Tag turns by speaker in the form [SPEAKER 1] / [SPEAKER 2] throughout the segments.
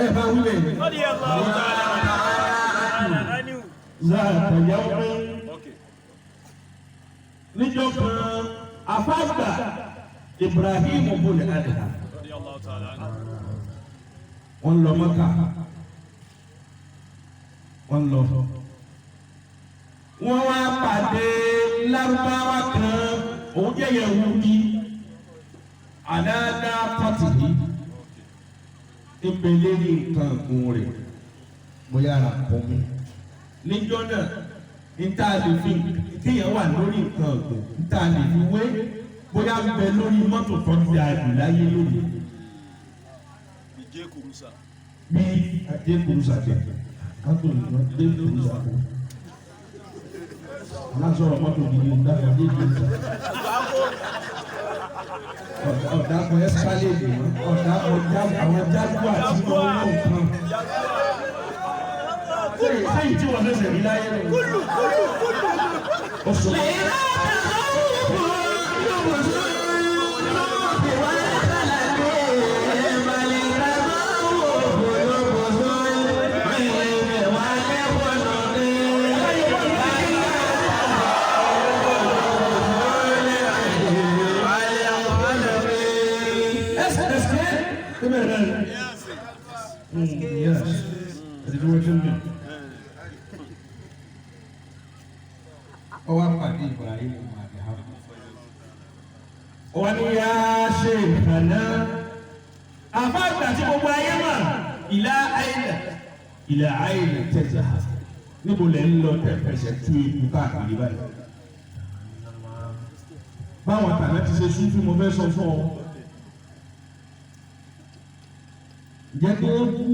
[SPEAKER 1] Ẹ bá wílẹ̀ ní.
[SPEAKER 2] Radiyallahu ta'ala anhu.
[SPEAKER 1] Zaata yawmin.
[SPEAKER 2] Okay.
[SPEAKER 1] Níjọ́ kan, afáàgbà Ibrahim bùnì Adham.
[SPEAKER 2] Radiyallahu ta'ala anhu.
[SPEAKER 1] Wọ́n lọ Mọ́kà. Wọ́n lọ. Wọ́n wá pàdé Lárúbáwá kan, òun jẹ́ Yẹhudi. Àdáadáa pọ̀tìdì. Ìpele ní nǹkan ọ̀gùn rẹ̀ bóyá ra kọ́ mi. Níjọ́ náà, níta lè fi kéèyàn wà lórí nǹkan ọ̀gùn, níta lè fi wé bóyá ń bẹ lórí mọ́tò tó ti àjù láyé lónìí.
[SPEAKER 2] Ìjẹ́ kùrùsà.
[SPEAKER 1] Bí adé kùrùsà jẹ, kátó ìlú adé kùrùsà kù. Aláṣọrọ̀ mọ́tò gidi ń dáná adé kùrùsà. Ọ̀dà kan ẹ́sípálẹ̀dì mọ́, ọ̀dà kan àwọn jágbó àti ọwọ́ nǹkan. Sẹ́yìn tí wọ́n fẹsẹ̀ rí láyé rẹ̀.
[SPEAKER 2] Kúlù kúlù kúlù.
[SPEAKER 1] Ó sọ. Yes. Is it working? Ọwọ́ pàdé Ibrahim Adham. Wọ́n ní yá ṣe ìkànnà. Àfáàgbà tí gbogbo ayé mọ̀, ìlà àìlà. Ìlà àìlà tẹ̀sà. Níbo lẹ̀ ń lọ tẹ̀fẹsẹ̀ tú ikú káàkiri báyìí? Báwọn tàná ti ṣe sún fún mo fẹ́ sọ fún ọ. Jẹ́ kí wọ́n kú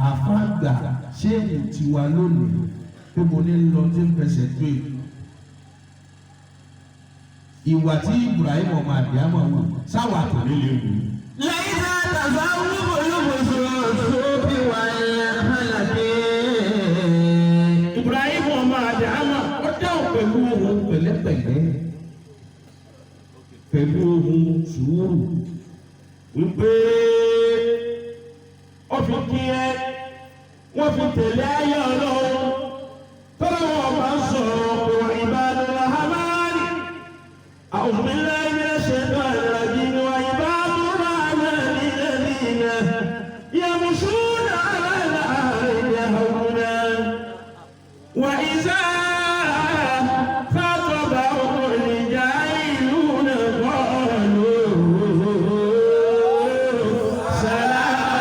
[SPEAKER 1] àfáàgbà ṣéèwù tiwa lónìí pé mo ní lọ tí ń fẹsẹ̀ tó èkó. Ìwà tí Ibrahim ọmọ àdìámọ̀ wù sáwà tó lé lè wù.
[SPEAKER 3] ليس تصوف الخسوف والخلق.
[SPEAKER 1] Ibrahim ọmọ àdìámọ̀ ó dáhùn pẹ̀lú ohun pẹ̀lẹ́pẹ̀lẹ́ pẹ̀lú ohun sùúrù wípé ó fi kí ẹ wọ́n fi tẹ̀lé ayé ọlọ́run tọ́lá wọn bá ń sọ̀rọ̀ pé wọ́n ìbádọ́ hamani a'udhu billahi minash shaitanir rajim wa ibadur rahmani alladhina yamshuna 'ala al-ardi hawna wa idha khatabahum al-jahiluna qalu salama.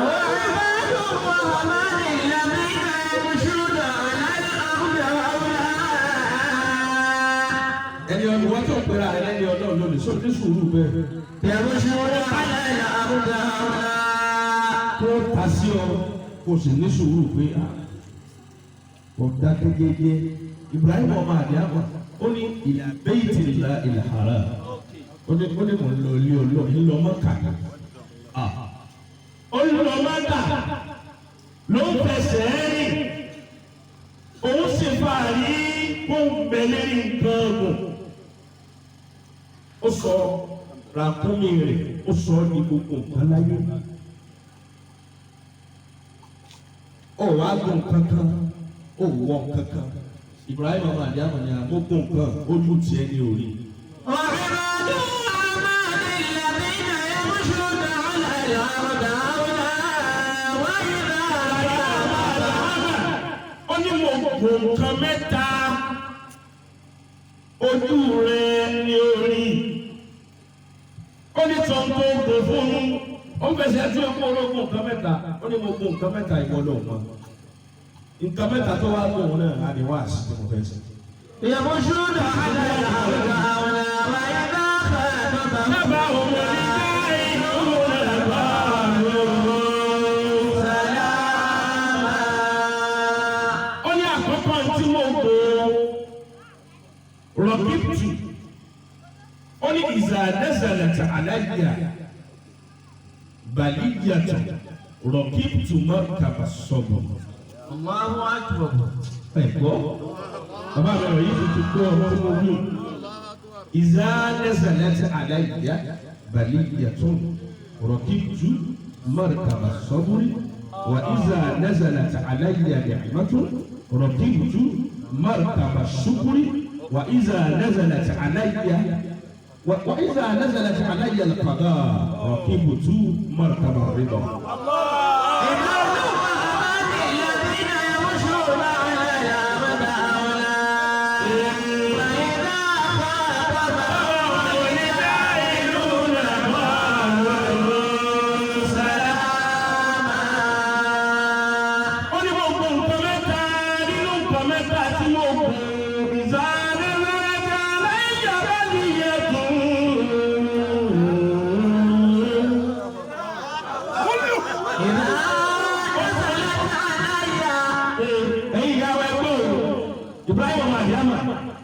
[SPEAKER 3] وعباد الرحمن الذين يمشون على الأرض هونا.
[SPEAKER 1] Ẹni ọdún tó ń pera rẹ lẹ́ni ọlọ́run lónìí sọ ní sùúrù bẹ́ẹ̀.
[SPEAKER 3] يمشون على الأرض هونا.
[SPEAKER 1] Kó ta sí ọ kó sì ní sùúrù pé kò dákẹ́ jẹ́jẹ́. Ibrahim ọmọ àdìyàmọ ó ní ila baytillahi al-haram ó ní mò ń lọ ilé ọlọ́ ń lọ Mọ́kà. Ó ń lọ Mọ́kà ló ń fẹsẹ̀ rìn òun sì fà rí kó ń bẹ lérí nǹkan ọ̀gùn. Ó sọ ràkúnmí rẹ̀ ó sọ ọ́ ní gbogbo nǹkan láyé. Ó wàá gùn kankan, ó wọ kankan. Ibrahim ọmọ àdìyàmọ ni àmógún nǹkan ojú tiẹ̀ ní orí.
[SPEAKER 3] وعباد الرحمن الذين يمشون على الأرض هونا وإذا
[SPEAKER 1] Ó ní mo gùn nǹkan mẹ́ta ojú rẹ̀ ní orí. Ó ní tọ́ tó gùn fún un. Ó ń fẹsẹ̀ tí ó kó ológun nǹkan mẹ́ta. Ó ní mo gùn nǹkan mẹ́ta ìwọ ló mọ̀. Nǹkan mẹ́ta tó wá gùn náà á ní wáàsí tí mo fẹ́ sọ.
[SPEAKER 3] يمشون على الأرض هونا وإذا خاطبهم
[SPEAKER 1] Dábàá òun ní káyọ̀ náà bá lò.
[SPEAKER 3] سلاما.
[SPEAKER 1] Ó ní àkọ́kọ́ tí mo kó rọ̀kìtù ó ní ìzà nẹ́sẹ̀lẹ̀tì aláìyá bàlíyàtọ̀ rọ̀kìtù mọ́ kàbà sọ̀bọ̀.
[SPEAKER 3] الله أكبر.
[SPEAKER 1] Ẹ gbọ́ bàbá mi rẹ̀ yìí ti gbọ́ ọ̀rọ̀ tí mo wí. Ìzà nẹ́sẹ̀lẹ̀tì aláìyá bàlíyàtọ̀ rọ̀kìtù markaba sabri wa iza nazalat alayya ni'matun rakibtu markaba shukri wa iza nazalat alayya wa iza nazalat alayya al-qada rakibtu markaba ar-ridha.
[SPEAKER 3] عباد الرحمن الذين يمشون على الأرض هونا وإذا خاطبهم الجاهلون قالوا سلاما.
[SPEAKER 1] Ó ní gbogbo nǹkan mẹ́ta nínú nǹkan mẹ́ta tí mo gùn ìzáni mẹ́ta lẹ́yìn abẹ́liyẹ tún.
[SPEAKER 3] إذا نزلت علي
[SPEAKER 1] Ẹ̀yin ìyá wa, ẹgbẹ́ òun Ibrahim ọmọ àdìyàmà,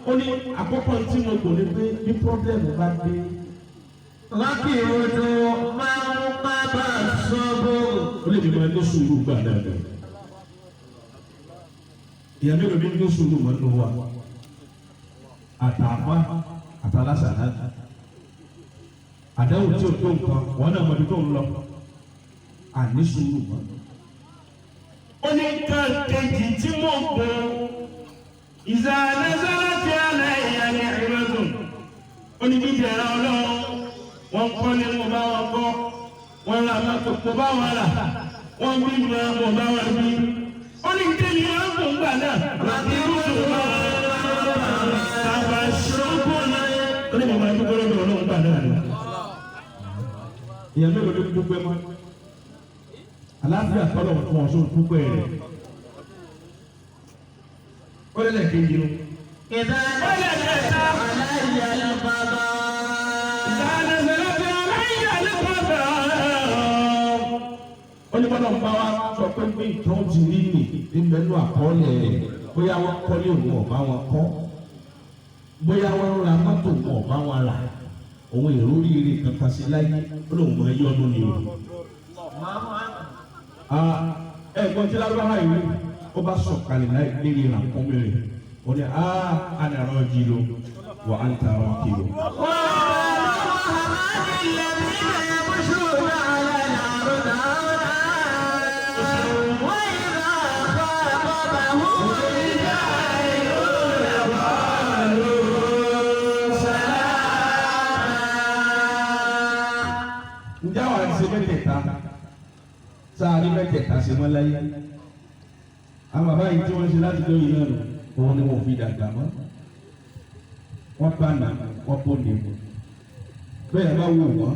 [SPEAKER 1] ó ní àkọ́kọ́ tí mo gùn ní pé bí problem bá dé,
[SPEAKER 3] ركبت مركب الصبر.
[SPEAKER 1] Ó lè fi máa ní sùúrù gbà dáadáa. Ìyá mélòó ní ní sùúrù mọ́ nínú wa? Àtàfà àtàlásàlá àdáwò tí o tó nǹkan, wọn náà mọ ibi tó ń lọ, àní sùúrù mọ́. Ó ní nǹkan kejì tí mo gùn, ìzàlẹ́sẹ̀lẹ̀ tí a lẹ̀ ìyá ní ìrẹ́dùn. Ó ní bíbí ẹ̀rọ ọlọ́run, wọ́n kọ́ ní mo bá wọn kọ́, wọ́n ra mọ́tò mo bá wọn rà, wọ́n bí mi mo bá wọn bí. Ó ní kéde wọn kò ń gbà náà. Ràbí rúṣù bàbá ṣọ́kùn náà. Ó ní mo máa dúpẹ́ lọ́dọ̀ ọlọ́run gbà náà ni. Ìyá mélòó ló ń dúpẹ́ mọ́? Àlàáfíà tọ́lọ̀ fún ọ sóun dúpẹ́ rẹ̀. Ó lẹ́lẹ̀ kejì o.
[SPEAKER 3] إذا نزلت علي القضاء.
[SPEAKER 1] Ìdánilẹ́sẹ̀ aláìyá lẹ́kọ̀ọ́fẹ́. Ó ní bọ́dọ̀ ń bá wa sọ pé pé nǹkan ti rí nì ní mẹ́nu àkọọ́lẹ̀ rẹ̀, bóyá wọ́n kọ́lé òun ọ̀bá wọn kọ́, bóyá wọ́n ra mọ́tò òun ọ̀bá wọn rà, òun èrò oríire kankan sí láyé, ó lóun máa yọ́nú ni o. Ẹ̀gbọ́n tí lárúbáwá yìí wí, ó bá sọ̀kalẹ̀ láì lérí ìrànkúnmí rẹ̀, ó ní a ànàrọ̀ jí lo wà á ń ta ọ̀rọ̀ kí lo.
[SPEAKER 3] وعباد الرحمن الذين يمشون على الأرض هونا وإذا خاطبهم الجاهلون قالوا سلاما.
[SPEAKER 1] Ǹjẹ́ àwọn àti ṣe mẹ́tẹ̀ẹ̀ta sáà ní mẹ́tẹ̀ẹ̀ta ṣe mọ́ láyé? Àwọn bàbá yìí tí wọ́n ṣe láti lóyún náà nù, òun ni wọn ò fi dàgbà mọ́. Wọ́n bá nà wọ́n bó ní mu bẹ́ẹ̀ bá wò wọ́n,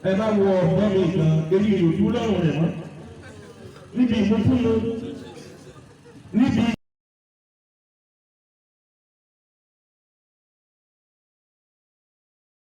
[SPEAKER 1] ẹ bá wo ọ̀dọ́ mi gan, eré ìròjú lọ́rùn rẹ̀ mọ́ níbi ìmúkúmu.